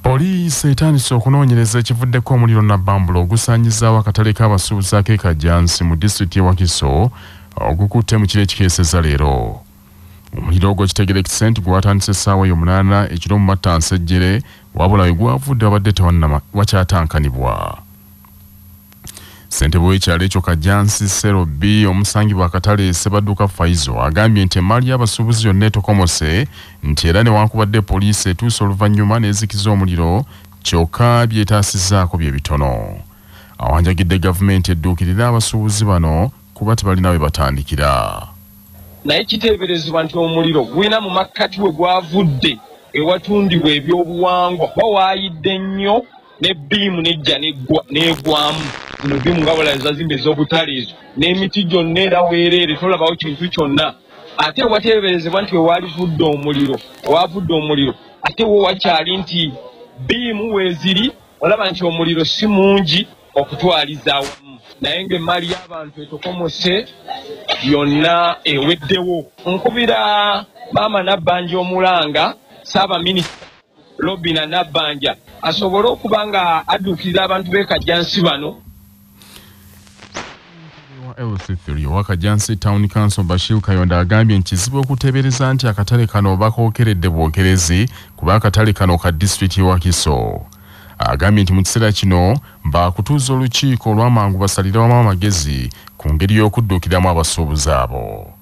Poliisi etandise okunoonyereza ekivuddeko omuliro nabbambula ogusaanyizaawo akatale k'abasuubuzi ak'e Kajjansi mu disitulikiti y'e Wakiso ogukutte mu kiro ekikeesezza leero. Omuliro ogwo kitegeerekese nti gwatandise essaawa 8 ekiro mu Mattansejjere, wabula we gwavudde wabadde wakyatankanibwa. Ssentebe w'ekyalo ekyo Kajjansi Sero B omusangibwa akatale Ssebadduka Faizo agambye nti emmaali y'abasuubuzi yonna etokomose, nti era newankubadde poliisi etuuse oluvannyuma n'ezikiza omuliro, kyokka byetaasizzaako bye bitono. Awanjagidde gavumenti edduukirire abasuubuzi bano kuba tebalina we batandikira. Naye kiteeberezebwa nti omuliro gulina mu makkati we gwavudde ewatundibwa ebyobuwangwa, wawaayidde nnyo ne bbiimu nejja n'egwamu. Zino bbiimu nga bw'olaba zazimba ez'obutale ezo, n'emiti gyonna era weereere tolabawo kintu kyonna. Ate wateeberezebwa nti we waalivudde omuliro, wavudde omuliro, ate wo wakyali nti bbiimu weeziri, olaba nti omuliro si mungi okutwaliza awamu. Naye ng'emmaali y'abantu etokomose yonna eweddewo. Nkubira maama Nabbanja omulanga, Ssaabaminisita Robina Nabbanja asobole okuba nga adduukirira abantu b'e Kajjansi bano. Wa LC3 owa Kajjansi Town Council Bashir Kayonda agambye nti kizibu okuteebereza nti akatale kano bakookeredde bwokerezi kuba akatale kano ka disitulikiti y'e Wakiso. Agambye nti mu kiseera kino baakutuuza olukiiko olw'amangu basalire wamu amagezi ku ngeri y'okudduukiramu abasuubuzi abo.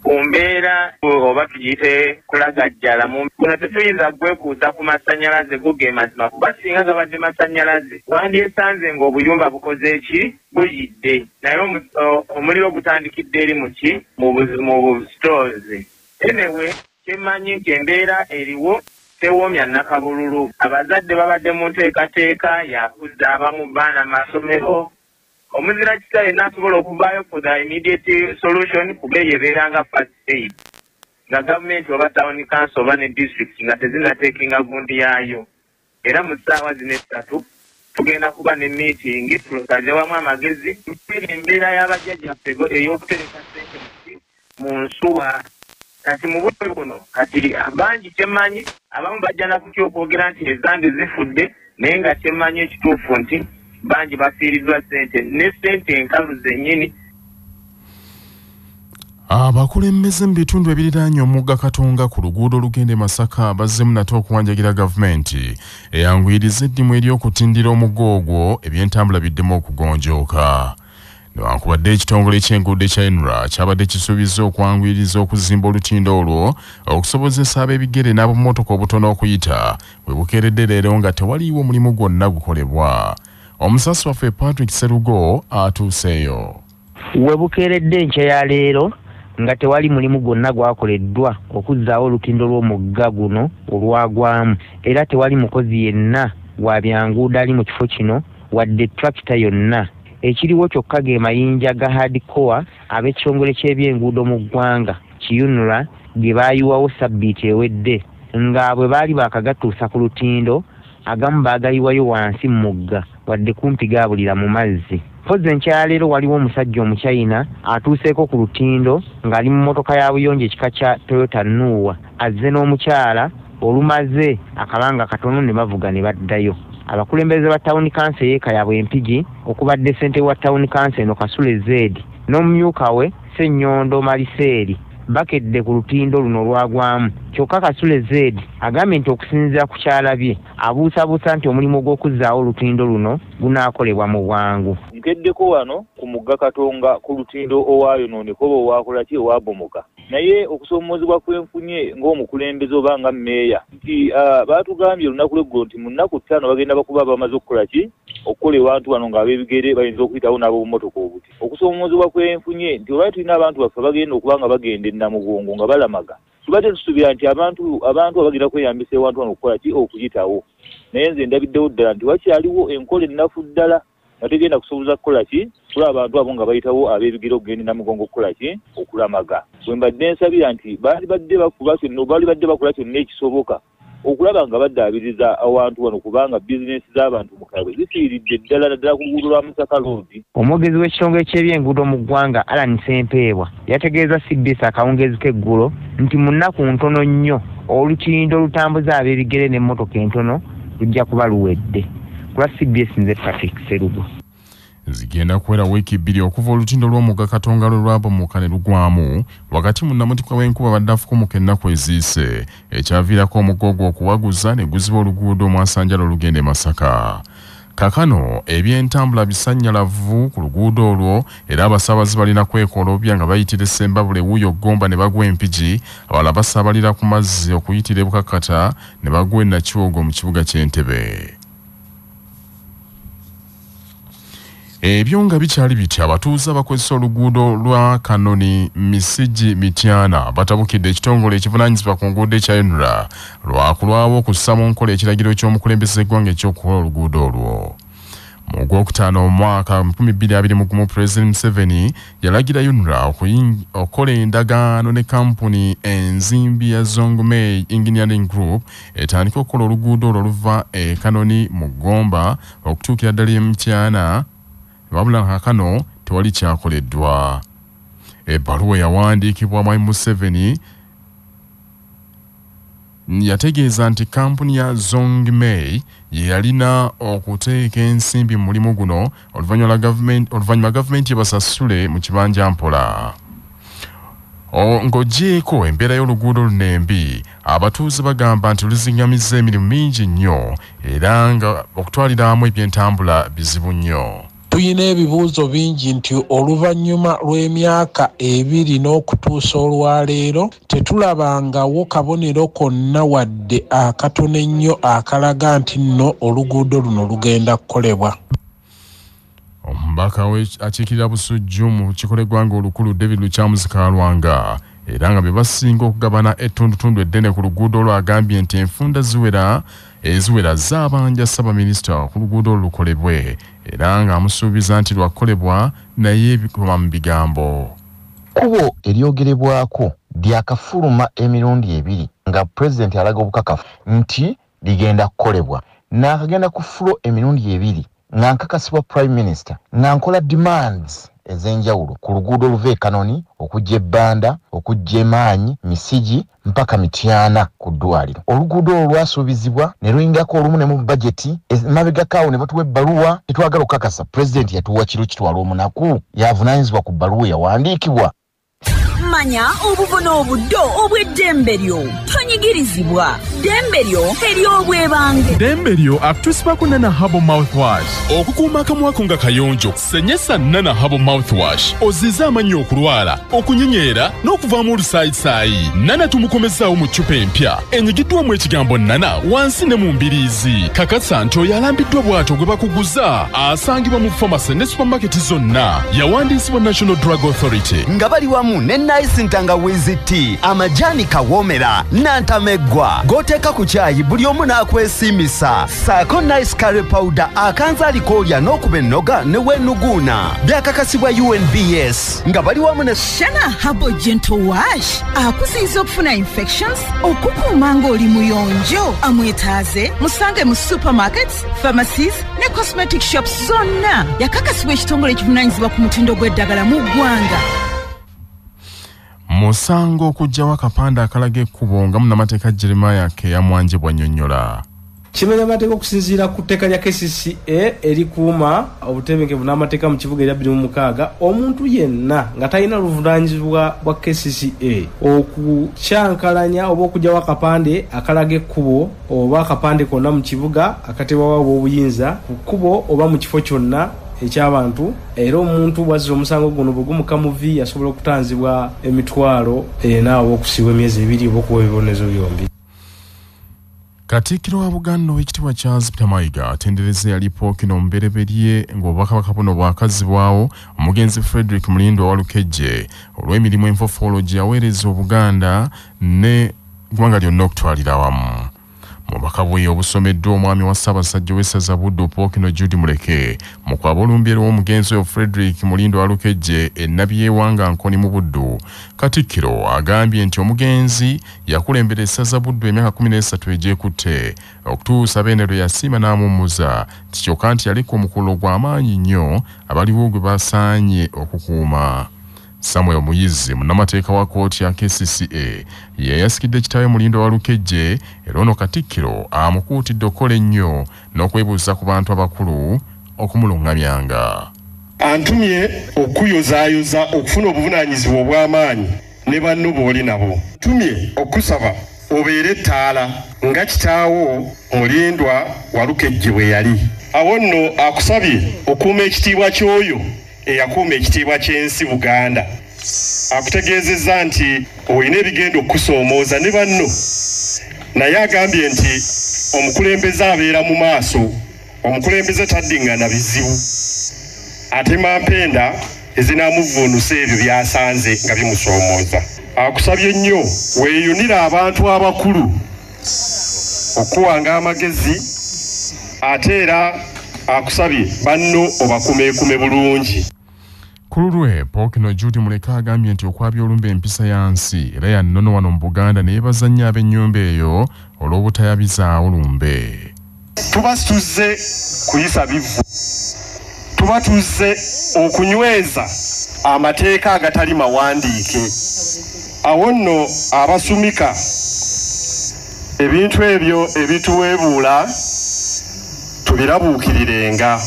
Ku mbeera oba tugiyite kulagajjala, kuno tetuyinza kwekuusa ku masannyalaze go ge mazima, kuba singa gabadde masannyalaze wandyesanze ng'obuyumba bukoze ki, buyidde. Naye omuliro gutandikidde eri muki mu stores. Anyway, kyemmanyi nti embeera eriwo tewoomya nnakabululu. Abazadde babadde mu nteekateeka yakuzza abamu baana masomero. Omuzira kisa yenna asobola okuvaayo for the immediate solution, kuba eyo ebeera nga first aid nga gavumenti oba town council oba ne district nga tezinnateekinga gundi yaayo. Era mu ssaawa zino 3 tugenda kuba ne meeting tusaze wamu amagezi tuteere embeera y'abajjajjaffe ey'okutereka ssente mu nsuwa. Kati mu budde buno kati bangi kyemmanyi abamu bajja na kutya okwogera nti ezange zifudde, naye nga kyemmanyi ekituufu nti bangi bafiiriddwa ssente ne ssente enkalu zennyini. Abakulembeze mu bitundu ebiriraanye omugga Katonga ku luguudo olugenda e Masaka bazzeemu nate okuwanjagira gavumenti eyanguyiriza eddimu ery'okutindira omugga ogwo ebyentambula biddemu okugonjooka. Newankubadde ekitongole ky'enguudo ekya ENRA kyabadde kisuubizza okwanguyiriza okuzimba olutindo olwo okusobozesa ab'ebigere n'ab'emmotoka obutono okuyita, we bukeeredde leero nga tewaliiwo mulimu gwonna gukolebwa. Omusasi waffe Patrick Serugo atuuseeyo. We bukeeredde enkya ya leero nga tewali mulimu gwonna gwakoleddwa okuzzaawo olutindo lw'omugga guno olwagwamu, era tewali mukozi yenna wa byanguudo ali mu kifo kino wadde tractor yonna. Ekiriwo kyokka ge mayinja ga hardcore ab'ekitongole ky'ebyenguudo mu ggwanga Kiyunura ge baayiwawo ssabbiiti ewedde, nga bwe baali baakagatuusa ku lutindo agamu baagayiwayo wansi mu mugga wadde kumpi gaabulira mu mazzi. Mpozzi enkya ya leero waliwo omusajja Omuchina atuuseeko ku lutindo ng'ali mu mmotoka ya buyonjo ekika kya Toyota Noah, azze n'omukyala olumaze akabanga katono ne bavuga ne baddayo. Abakulembeze ba town council ey'e Kayabwe Mpigi okubadde ssentebe wa town council eno Kasule Zedi n'omumyuka we Ssenyondo Maliseeri bakedde ku lutindo luno olwagwamu. Kyokka Kasule Zedi agambye nti okusinziira ku kyalabye abuusabuusa nti omulimu gw'okuzzaawo olutindo luno gunaakolebwa mu bwangu. Nkeddeko wano ku mugga Katonga ku lutindo owaayonooneka oba owaakola ki owaabomoka, naye okusoomoozebwa kwenfunye ng'omukulembeze oba nga mmeeya nti baatugambye olunaku lw'eggulo nti mu nnaku 5 bagenda bakuba bamaze okukola ki okukola ewantu wano ng'ab'ebigere bayinza okuyitawo n'ab'obumotoka obuti. Okusoomoozebwa kwenfunye nti olwali tulina abantu baffe bagenda okuba nga bagenda e Namugongo nga balamaga, tubadde tusuubira nti abantu abagenda kweyambisa ewantu wano okukola ki okuyitawo, naye nze ndabiddewo ddala nti wakyaliwo enkola ennafu ddala nga tegenda kusoboza kukola ki kulaba abantu abo nga bayitawo ab'ebigere okugenda e Namugongo okukola ki okulamaga. Bwe mbadde nsabira nti baali badde bakola kyonna ekisoboka okulaba nga baddaabiriza awantu wano, kubanga bizinensi z'abantu mu Kayabwe zifiiridde ddala ddala ku luguudo lwa Masaka Road. Omwogezi w'ekitongole ky'ebyenguudo mu ggwanga Allan Ssempeebwa yategeeza CBS akawungeezi k'eggulo nti mu nnaku ntono nnyo olutindo olutambuza ab'ebigere n'emmotoka entono lujja kuba luwedde. Ku lwa CBS nze Patrick Sserugo. Zigenda kuwera wiiki 2 okuva olutindo lw'omugga Katonga lwe lwabomoka ne lugwamu wakati mu nnamutikwa w'enkuba badde afukumuka ennaku eziise, ekyaviirako omugga ogwo okuwaguza ne guziba oluguudo Mwasanjala olugenda e Masaka. Kaakano ebyentambula bisannyalavu ku luguudo olwo, era abasaabaze balina kwekoolobya nga bayitira e Ssembabule wuuyo Ggomba ne bagwa e Mpigi, abalala basaabalira ku mazzi okuyitira e Bukakata ne bagwa e Nakyogo mu kibuga ky'Entebbe. Ebyo nga bikyali bitya, abatuuze abakozesa oluguudo lwa Kanoni Misigi Mityana batabukidde ekitongole ekivunaanyizibwa ku nguudo ekya UNRA lwakulwawo okussa mu nkola ekiragiro ky'omukulembeze w'eggwanga eky'okukola oluguudo olwo. Mu gwokutaano omwaka 2021 Pulezidenti Museveni yalagira UNRA okukola endagaano ne kampuni enzimbi ya Zongmei Engineering Group etandike okukola oluguudo olwo oluva e Kanoni mu Ggomba okutuukira ddala e Mityana, wabula kaakano tewali kyakoleddwa. Ebbaluwa yawandiikibwa Mwami Museveni yategeeza nti kampuni ya Zongmei ye yalina okuteeka ensimbi mu mulimu guno oluvannyuma gavumenti ebasasule mu kibanja mpola. Ng'oggyeeko embeera y'oluguudo luno embi, abatuuze bagamba nti luzingamizza emirimu mingi nnyo era nga okutwaliramu ebyentambula bizibu nnyo. Tuyina ebibuuzo bingi nti oluvannyuma lw'emyaka 2 n'okutuusa olwaleero tetulabangawo kabonero konna wadde akatono ennyo akalaga nti nno oluguudo luno lugenda kukolebwa. Omubaka akiikirira Busujju mu lukiiko lw'eggwanga olukulu David Lukyamuzi Kalwanga era nga be basinga okugabana ettundutundu eddene ku luguudo olwo agambye nti enfunda eziwera zaabanja Ssaabaminisita ku luguudo olwo lukolebwe, era ng'amusuubiza nti lwakukolebwa naye bikoma mu bigambo. Kkubo eryogerebwako lyakafuluma emirundi 2 nga pulezidenti alaga obukakafu nti ligenda kukolebwa, n'akagenda ku fulo emirundi 2 nga nkakasibwa Prime Minister nga nkola demands ez'enjawulo ku luguudo oluva e Kanoni okujja ebbanda, okujja Emaanyi, Misigi mpaka Mityana ku ddwaliro. Oluguudo olwo lwasuubizibwa ne luyingako olumu ne mu bajeti emabegako awo ne batuwa ebbaluwa. Tetwagala okukakasa, pulezidenti yatuwa kiro kitwala omunaku, yavunaanyizibwa ku bbaluwa eyawandiikibwa. Manya obuvo n'obuddo obw'eddembe lyo, tonyigirizibwa. Ddembe lyo ery'obwebange. Ddembe lyo akutuusibwako Nana Herbal Mouthwash. Okukuuma akamwa ko nga kayonjo, senyesa Nana Herbal Mouthwash ozize amannyo okulwala, okunyenyeera n'okuvaamu olusaayisaayi. Nana tumukomezaawo mu ccupa empya enyigiddwamu ekigambo Nana wansi ne mu mbiriizi. Kakasa nti oyo alambiddwa bw'atyo gwe bakuguza asangibwa mu famasi ne supamaketi zonna. Yawandiisibwa National Drug Authority. Nga bali wamu ne Nice ntangawizi tea, amajani kawoomera, nantameggwa g'oteeka ku kyayi buli omu n'akwesiimisa, saako Nice curry powder akanzaali k'olya n'okuba ennoga ne weenuguuna. Byakakasibwa UNBS nga bali wamu ne Shana Herbal Gentle Wash akusinza okufuna infections, okukuuma ng'oli muyonjo. Amwetaaze musange mu supermarkets, pharmacies ne cosmetic shops zonna. Yakakasibwa ekitongole ekivunaanyizibwa ku mutindo gw'eddagala mu ggwanga. Musango okuggyawo akapande akalaga ekkubo nga munnamateeka Jeremiah Keyamwanje bw'annyonnyola. Kimenya amateeka okusinziira ku tteeka lya KCCA erikuuma obutebenkevu n'amateeka mu kibuga erya 2006, omuntu yenna nga talina luvunaanyizibwa bwa KCCA okukyankalanya oba okuggyawo akapande akalaga ekkubo oba akapande konna mu kibuga akateebwawo obuyinza ku kkubo oba mu kifo kyonna ekyabantu, era omuntu bw'azza omusango guno bwe gumuka mu vi asobola okutanzibwa emitwalo 4 oba okusibwa emyezi 2 oba okuwa ebibonerezo byombi. Katikkiro wa Buganda Oweekitiibwa Charles Peter Mayiga atenderezza eyali Ppookino omubereberye ng'obwakabaka buno bwakazibwawo omugenzi Frederick Mulindwa Walukejje olw'emirimu enfofoolo gye yaweereza Obuganda ne ggwanga lyonna okutwalira awamu. Mu bubaka bwe obusomeddwa omwami wa Ssaabasajja w'essaza Buddu Ppookino Jude Muleke mu kwaba olumbe lw'omugenzi oyo Frederick Mulindo Walukejje e Nabyewanga Nkoni mu Buddu, Katikkiro agambye nti omugenzi yakulembera essaza Buddu emyaka 13 egyekutte okutuusa Beene lwe yasiima n'amuwummuza, nti kyokka nti yaliko omukululo gw'amaanyi nnyo abaliwo gwe basaanye okukuuma. Samuel Muyizi, munnamateeka wa kkooti ya KCCA, ye yasikidde kitaawe Mulindo Walukejje, era ono Katikkiro amukuutidde okukola ennyo n'okwebuuza ku bantu abakulu okumulungamyanga. Antumye okuyozaayoza okufuna obuvunaanyizibwa obw'amaanyi ne banno b'oli nabo. Tumye okusaba obeere ettaala nga kitaawo Mulindwa Walukejje bwe yali. Awo nno akusabye okuuma ekitiibwa ky'oyo eyakuuma ekitiibwa ky'ensi Buganda. Akutegeezezza nti olina ebigenda okusoomooza ne banno, naye agambye nti omukulembeze abeera mu maaso, omukulembeze taddiŋŋana bizibu, atema mpenda ezinaamuvuunusa ebyo by'asanze nga bimusoomooza. Akusabye nnyo weeyunire abantu abakulu okuwanga amagezi, ate era akusabye banno obakumeekume bulungi. Ku lulwe, Ppookino Jude Muleke agambye nti okwabya olumbe empisa ya nsi era ya nnono wano mu Buganda, ne yeebaza nnyo ab'ennyumba eyo olw'obutayabizaawo lumbe. Tuba tuzze kuyisa bivvu, tuba tuzze okunyweza amateeka agatali mawandiike. Awo nno abasumika ebintu ebyo ebituweebuula tubirabuukirirenga.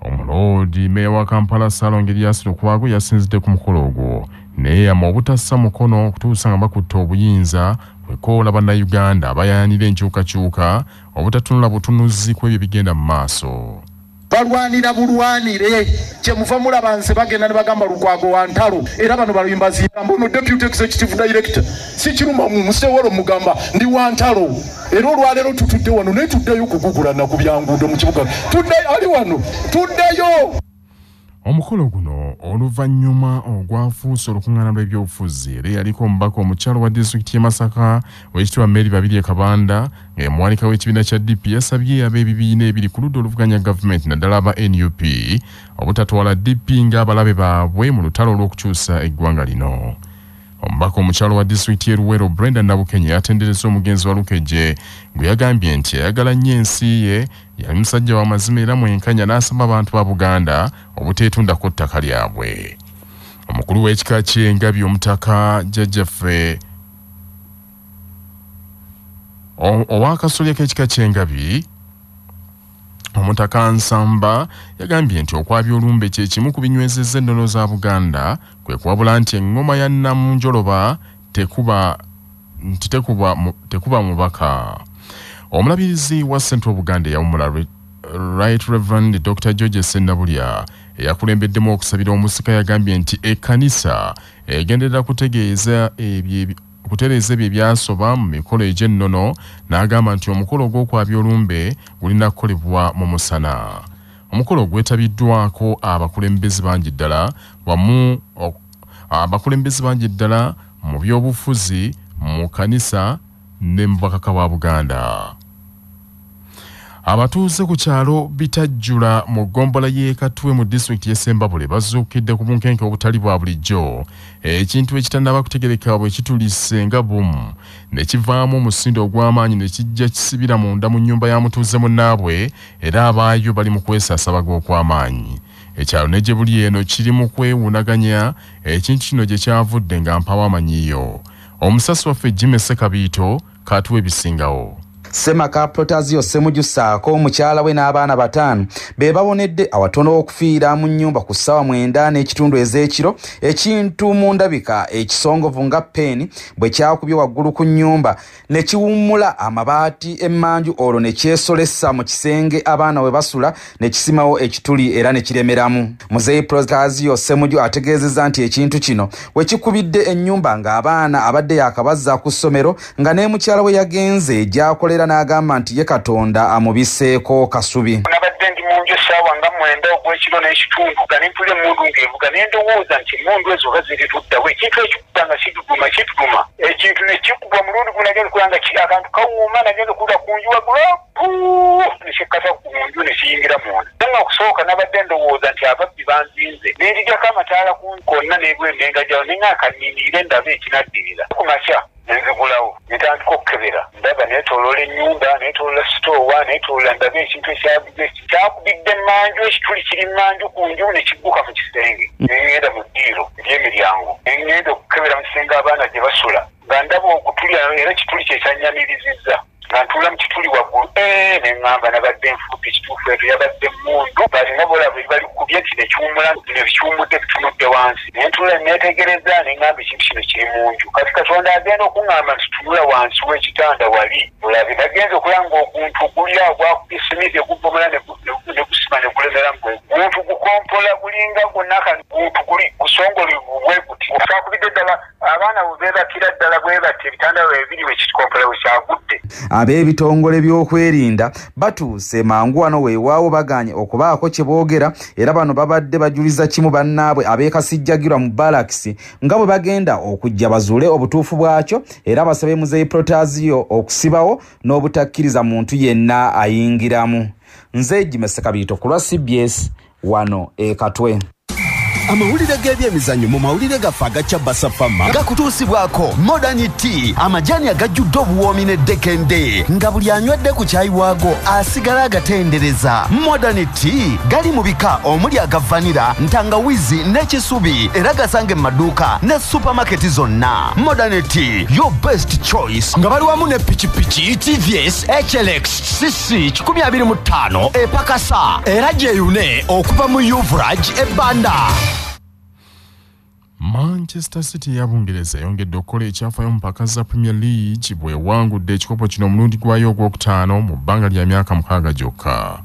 Omuloodi meeya wa Kampala Ssalongo Erias Lukwago yasinzidde ku mukolo ogwo neeyama obutassa mukono okutuusa nga bakutte obuyinza kwekoola bannayuganda abayaanira enkyukakyuka obutatunula butunuzi ku ebyo ebigenda mu maaso. Balwanira bulwanire, kyemuva mulaba nze bagenda ne bagamba Lukwago wa ntalo, era bano baluyimbazi mbuno deputy executive director si kiruma mu musewolo mugamba ndi wa ntalo. Era olwaleero tutudde wano naye tuddeyo kugugulana ku byanguudo mu kibuga, tuddeyo ali wano tuddeyo. Omukolo guno oluvannyuma ogwafuuse olukuŋŋaana lw'ebyobufuzi, era eyaliko omubaka omukyalo wa disitulikiti y'e Masaka ow'ekitiibwa Mary Babirye Kabanda nga ye muwanika w'ekibiina kya DP yasabye ab'ebibiina ebiri ku ludda oluvuganya gavumenti naddala aba NUP obutatwala DP ng'abalabe baabwe mu lutalo olw'okukyusa eggwanga lino. Omubaka omukyalo wa disitulikiti y'e Luweero Brenda Nabukenya yatenderezza omugenzi Walukejje gwe yagambye nti ayagala nnyo ensi ye, yali musajja wa mazima era mwenkanya, n'asaba abantu ba Buganda obuteetundako ttaka lyabwe. Omukulu w'ekika ky'Engabi Omutaka Jjajjaffe ow'akasolya k'ekika ky'Engabi Omutaka Nsamba yagambye nti okwabya olumbe kye kimu ku binywezezza ennono za Buganda, kwe kuwabula nti eŋŋoma ya Namunjoloba tekuba mubaka. Omulabirizi wa Central Buganda eyawummula Right Reverend Dr. George Sennabulya eyakulembeddemu okusabira omusika yagambye nti ekkanisa egenderera kutegeeza ebyo okutereeza ebyo ebyasoba mu mikolo egy'ennono, n'agamba nti omukolo ogw'okwabya olumbe gulina kukolebwa mu musana. Omukolo gwetabiddwako abakulembeze bangi ddala wamu abakulembeze bangi ddala mu byobufuzi, mu kanisa ne mu bwakabaka bwa Buganda. Abatuuze ku kyalo Bitajjula mu ggombolola y'e Katwe mu disitulikiti y'e Ssembabule bazuukidde ku bunkenke obutali bwa bulijjo, ekintu ekitannaba kutegerekebwa bwe kitulise nga bumu ne kivaamu omusindo ogw'amaanyi ne kijja kisibira munda mu nnyumba ya mutuuze munnaabwe, era abaayo bali mu kwesaasabaga okw'amaanyi. Ekyalo ne gye buli eno kiri mu kwewuunaganya ekintu kino gye kyavudde nga mpawo amanyiyo. Omusasi waffe Jimmy Sekabiito katuwa ebisingawo. Ssemaka Protazio Ssemujju ssaako omukyala we n'abaana 5 be bawonedde awatono okufiira mu nnyumba ku ssaawa 9:30 ez'ekiro, ekintu mu ndabika ekisongovu nga peeni bwe kyakubye waggulu ku nnyumba ne kiwummula amabaati emmanju, olwo ne kyesolesa mu kisenge abaana we basula ne kisimawo ekituli era ne kiremeramu. Muzeeyi Protazio Ssemujju ategeezezza nti ekintu kino we kikubidde ennyumba ng'abaana abadde yakabazza ku ssomero nga ne mukyala we yagenze gy'akolera, n'agamba nti ye Katonda amubiseeko kasubi. Nabadde ndi mu nju Ssaawa nga 9 ogw'ekiro n'ekitundu nga nempulira emmundu ng'evuga, ne ndowooza nti emmundu ezo oba ziri luddawa. Ekintu ekikuba nga kiduduma kiduduma, ekintu ne kikubwa mulundi gumu, nagenda okulaba nga akantu kawuuma, nagenda okuwulira ku nju waggulu ne kikkata ku nju ne kiyingira munda. Nga okusooka nabadde ndowooza nti ababbi banzinze, ne nzigyako amataala konna n'ebweru ne ngagyawo, ne ng'akanniiniire ndabe ekinaddirira. Ku makya nenzigulawo netandika okukebera, ndaba neetooloola ennyumba, neetooloola sitoowa, neetooloola ndabe ekintu ekyakubidde emmanju, ekituli kiri mmanju ku nju ne kigguka mu kisenge. Nengenda mu ddiiro ery'emiryango, nengenda okukebera mu kisenge abaana gye basula, nga ndaba ogutuli, era ekituli kye kyannyamirizizza, nga ntuula mu kituli waggulu. Ne ŋŋamba nabadde nfudde, ekituufu ebyo yabadde emmundu, balina bolaba balikubye nti nekiwummula, nekiwummudde bitunudde wansi. Naye ntuula neetegereza, ne ŋŋamba ekintu kino kiri mu nju. Kati Katonda agenda okuŋŋamba nti tunula wansi w'ekitanda wali olabe. Nagenza okulaba nga oguntu guli awo gwakubye simiti, egubomola ne gusima ne gulemera, guntu gukompola gulinga gwonna, guntu guli gusongolivu bwe guti. Kyakubidde ddala abaana bwe beebakira ddala bwe bati, ebitanda bwe biri wekikompola we kyagudde. Ab'ebitongole by'okwerinda batuuse mangu wano, weewaawo baganye okubaako kye boogera, era bano babadde bajuliza kimu bannaabwe abeekasijjagirwa mu balakisi nga bwe bagenda okujja bazuule obutuufu bwakyo, era basabe Muzeeyi Protazio okusibawo n'obutakkiriza muntu yenna ayingiramu. Nze Jimese Kabiito ku lwa CBS wano e Katwe. Amawulire g'ebyemizannyo mu mawulire gaffe agacya Basafama gakutuusibwako Modern Tea, amajaani agajjudde obuwoomi n'eddekende, nga buli anywedde ku kyayi waago asigala agatendereza. Modern Tea gali mu bika omuli aga vanilla, ntangawizi n'ekisubi, era gasange mu maduuka ne supamaketi zonna. Modern Tea, your best choice. Nga bali wamu ne pikipiki TVS HLX CC 125 epakasa, era gyeyune okuva mu Uvraj ebbanda. Manchester City ya Bungereza eyongedde okukola ekyafaayo mu mpaka za Premier League bw'ewangudde ekikopo kino omulundi gwayo ogwokutaano mu bbanga lya myaka 6 gyokka.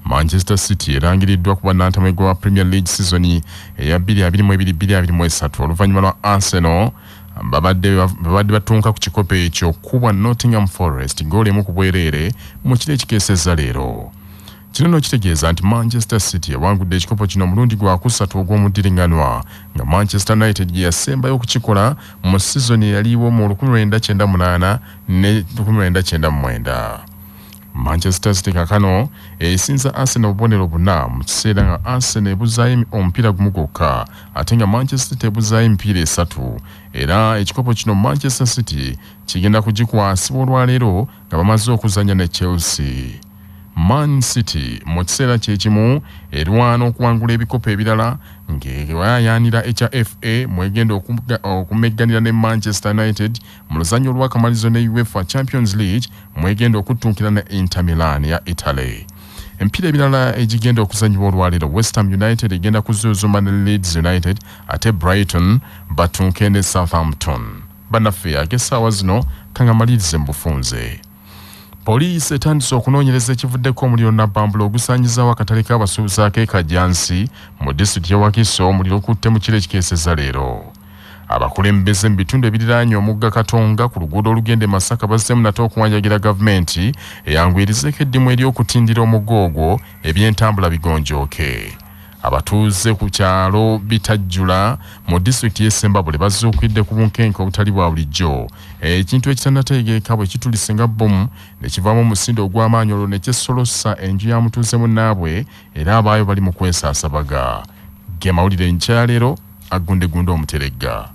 Manchester City erangiriddwa kuba nnantameggwa wa Premier League sizoni eya 2022-2023 oluvannyuma lwa Arsenal babadde batunka ku kikopo ekyo kubwa Nottingham Forest goolo 1 ku bwereere mu kiro ekikeesezza leero. Kino nno kitegeeza nti Manchester City ewangudde ekikopo kino omulundi gwakusatu ogw'omuddiringanwa, nga Manchester United gye yasembayo okukikola mu sizoni eyaliwo mu 1998 ne 1999. Manchester City kakano esinza Arsenal obubonero 4 mu kiseera nga Arsenal ebuzaayo omupiira gumu gwokka, ate nga Manchester City ebuzaayo emipiira 3. Era ekikopo kino Manchester City kigenda kugikwasibwa olwaleero nga bamaze okuzannya ne Chelsea. Man City mu kiseera kyekimu erwana okuwangula ebikopo ebirala ng'eyayaanira ekya FA mwegenda okumegganira ne Manchester United mu luzannya olw'akamalizo, ne UEFA Champions League mwegenda okuttunkira ne Inter Milan ya Italy. Emipiira emirala egigenda okuzannyibwa olwaleero, West Ham United egenda kuzuuzuma ne Leeds United, ate Brighton batunke ne Southampton. Bannaffe, ag'essaawa zino kangamalirize mu bufunze. Poliisi etandise okunoonyereza ekivuddeko omuliro nabbambula ogusaanyizaawo akatale k'abasuubuzi ak'e Kajjansi mu disitulikiti y'e Wakiso. Omuliro okutte mu kiro ekikeesezza leero. Abakulembeze mu bitundu ebiriraanye omugga Katonga ku luguudo olugenda e Masaka bazzeemu nate okuwanjagira gavumenti eyanguyirizeeko eddimu ery'okutindira omugga ogwo, ebyentambula bigonjooke. Abatuuze ku kyalo Bitajjula mu disitulikiti y'e Ssembabule bazuukidde ku bunkenke obutali bwa bulijjo, ekintu ekitannategeeka bwe kitulise nga bbomu ne kivaamu omusinde ogw'amaanyi, olwo ne kyesolossa enju ya mutuuze munnaabwe, era abaayo bali mu kwesaasabaga. Ge mawulire nkyaleero agundegunda omuteregga.